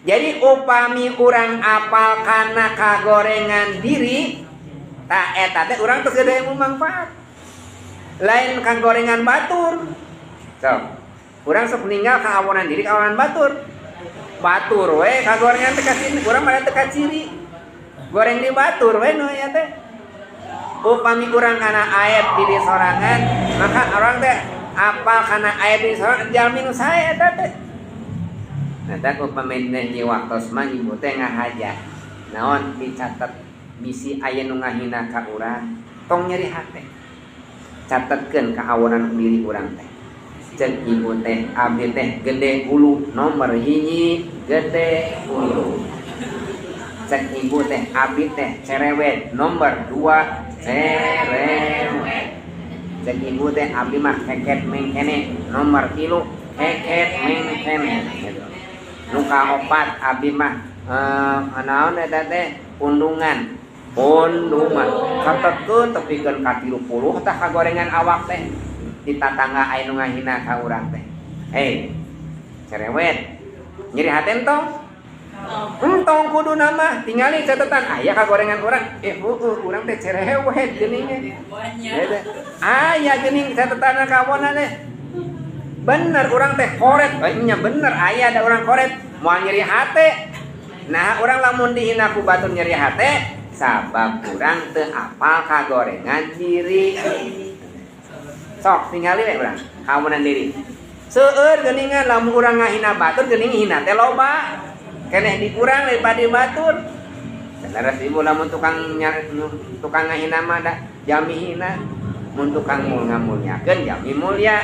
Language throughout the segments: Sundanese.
Jadi upami urang apal kana kagorengan diri, tah eta teh urang teu gede ilmu manfaat. Lain kagorengan batur. Sok. Urang sok ninggal kaawonan diri kaawonan batur. Batur we kagorengan teh kasih urang mah teu kaciri. Goreng di batur we nu aya teh. Upami urang kana aib diri sorangan, maka orang teh apal kana aib diri sorangan jalmi nu sae eta teh. Nah, tah upami teh waktos mah ibu teh ngahaja. Naon dicatet bisi aya nu ngahina ka urang, tong nyeri hate. Catetkeun kaawonan diri urang teh. Ceuk ibu teh abdi teh gede hulu nomor 1 gede hulu. Ceuk ibu teh abdi teh cerewet nomor 2 cerewet. Ceuk ibu teh abdi mah keket mengkene nomor 3 keket mengkene gitu. Nu kaopat abdi mah naon eta teh pundungan. Pundungan catetkeun tepikeun ka 30 tah kagorengan awak teh. Di tatangga aya nu ngahina ka urang teh. Hei, cerewet. Nyeri hate entong? Entong kudu nama, tingali catatan aya kagorengan urang. Heueuh urang teh cerewet geuning. Aya geuning catatan kawona teh. Bener urang teh koret. Nya bener aya da urang koret, moal nyeri hate. Nah, urang lamun dihina ku batur nyeri hate sabab urang teu apal kagorengan diri. Sok tingali we urang kawonan diri. Seueur geuningan lamun urang ngahina batur geuning hina teh loba. Keneh dikurang daripada batur. Leres ibu lamun tukang ngahina mah da jami hina. Mun tukang ngamulyakeun jami mulya.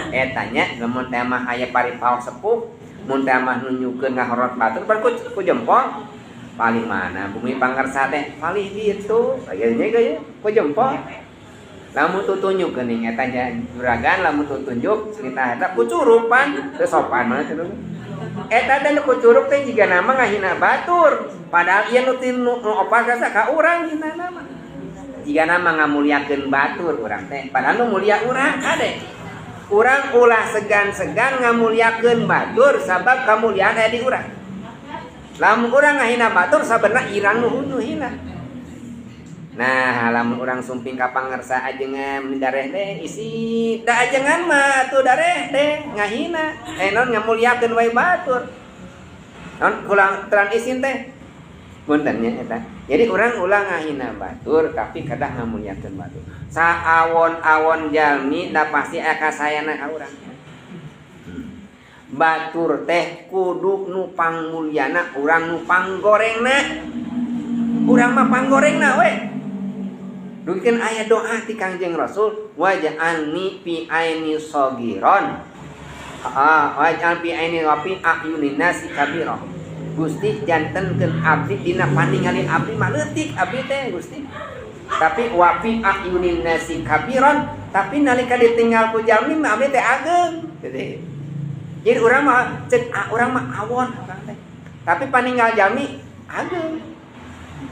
Eta nya lamun teh mah aya paripaos sepuh, mun teh mah nunjukeun ngahorot batur bar ku jempol. Palih mana bumi pangersa teh palih ditu. Aya nya ge ku jempol. Lamun tutunjuk geuning eta nya juragan lamun tutunjuk cerita eta ku curupan teu sopan mah teu. Eta teh nu ku curug teh jiga nama ngahina batur. Padahal ieu nu nu opat rasa ka urang hina nama. Jiga nama ngamuliakeun batur urang teh. Padahal nu mulia urang kade. Urang ulah segan-segan ngamuliakeun batur sabab kamuliaan aya di urang. Lamun urang ngahina batur sabenerna irang nu hina. Nah, lamun urang sumping ka pangersa ajengan meni dareh teh isi da ajengan mah atuh dareh teh ngahina. Non ngamuliakeun wae batur. Non kurang terang isin teh. Punten nya eta. Jadi urang ulah ngahina batur tapi kedah ngamuliakeun batur. Saawon-awon jalmi da pasti aya kasayana ka urang. Batur teh kudu nu pangmulyana, urang nu panggorengna. Urang mah panggorengna we. Dugikeun aya doa ti Kangjeng Rasul, waj'alni fi aini sagiron. Waj'al fi aini wa fi a'yunin nasi kabira. Gusti jantenkeun abdi dina paningali abdi mah leutik abdi teh Gusti. Tapi wa fi a'yunin nasi kabiron, tapi nalika ditinggal ku jalmi mah abdi teh ageng gitu. Jadi urang mah ceuk urang mah awon urang teh. Tapi paninggal jalmi ageng.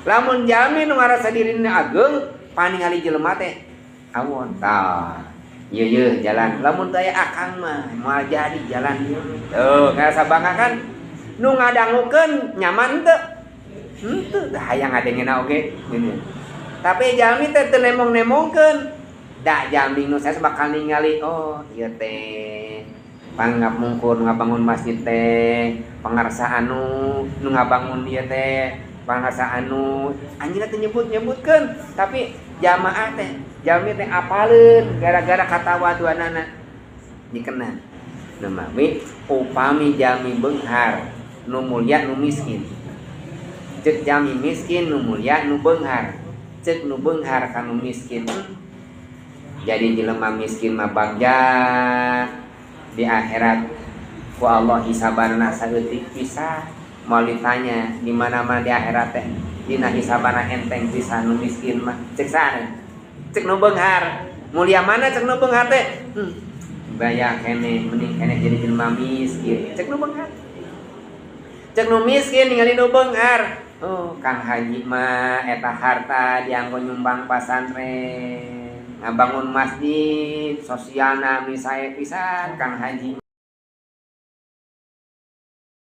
Lamun jalmi nu ngarasa dirina ageng, paningali jelema teh awon. Tah, ieu yeuh jalan. Lamun teu aya akang mah moal jadi jalan ieu. Tuh, ngarasa bangga kan? Nu ngadangukeun nyaman teu? Henteu, da hayang ngadengena oge gini. Tapi jalmi teh teu nemong-nemongkeun. Da jalmi nu sanes bakal ningali, oh ieu teh pangapungkur ngabangun masjid teh, pangarsa anu nu ngabangun ieu teh, pangarsa anu anjeunna teh nyebut-nyebutkeun, tapi jamaah teh jalmi teh apaleun gara-gara katawaduanana dikenal. Nu mami upami jalmi beunghar nu mulia nu miskin. Ceuk jalmi miskin nu mulia nu beunghar. Ceuk nu beunghar ka nu miskin. Jadi jelema miskin mah bagja di akhirat ku Allah hisabanna saeutik pisan. Moal ditanya di mana-mana di akhirat teh dina hisabana enteng pisan nu miskin mah. Ceuk saha? Ceuk nu beunghar. Mulia mana ceuk nu beunghar teh? Bayar keneh mending keneh jadi jelema miskin. Ceuk nu beunghar. Ceuk nu miskin ningali nu beunghar. Oh, Kang Haji mah eta harta dianggo nyumbang pasantren, ngabangun masjid, sosialna misae pisan Kang Haji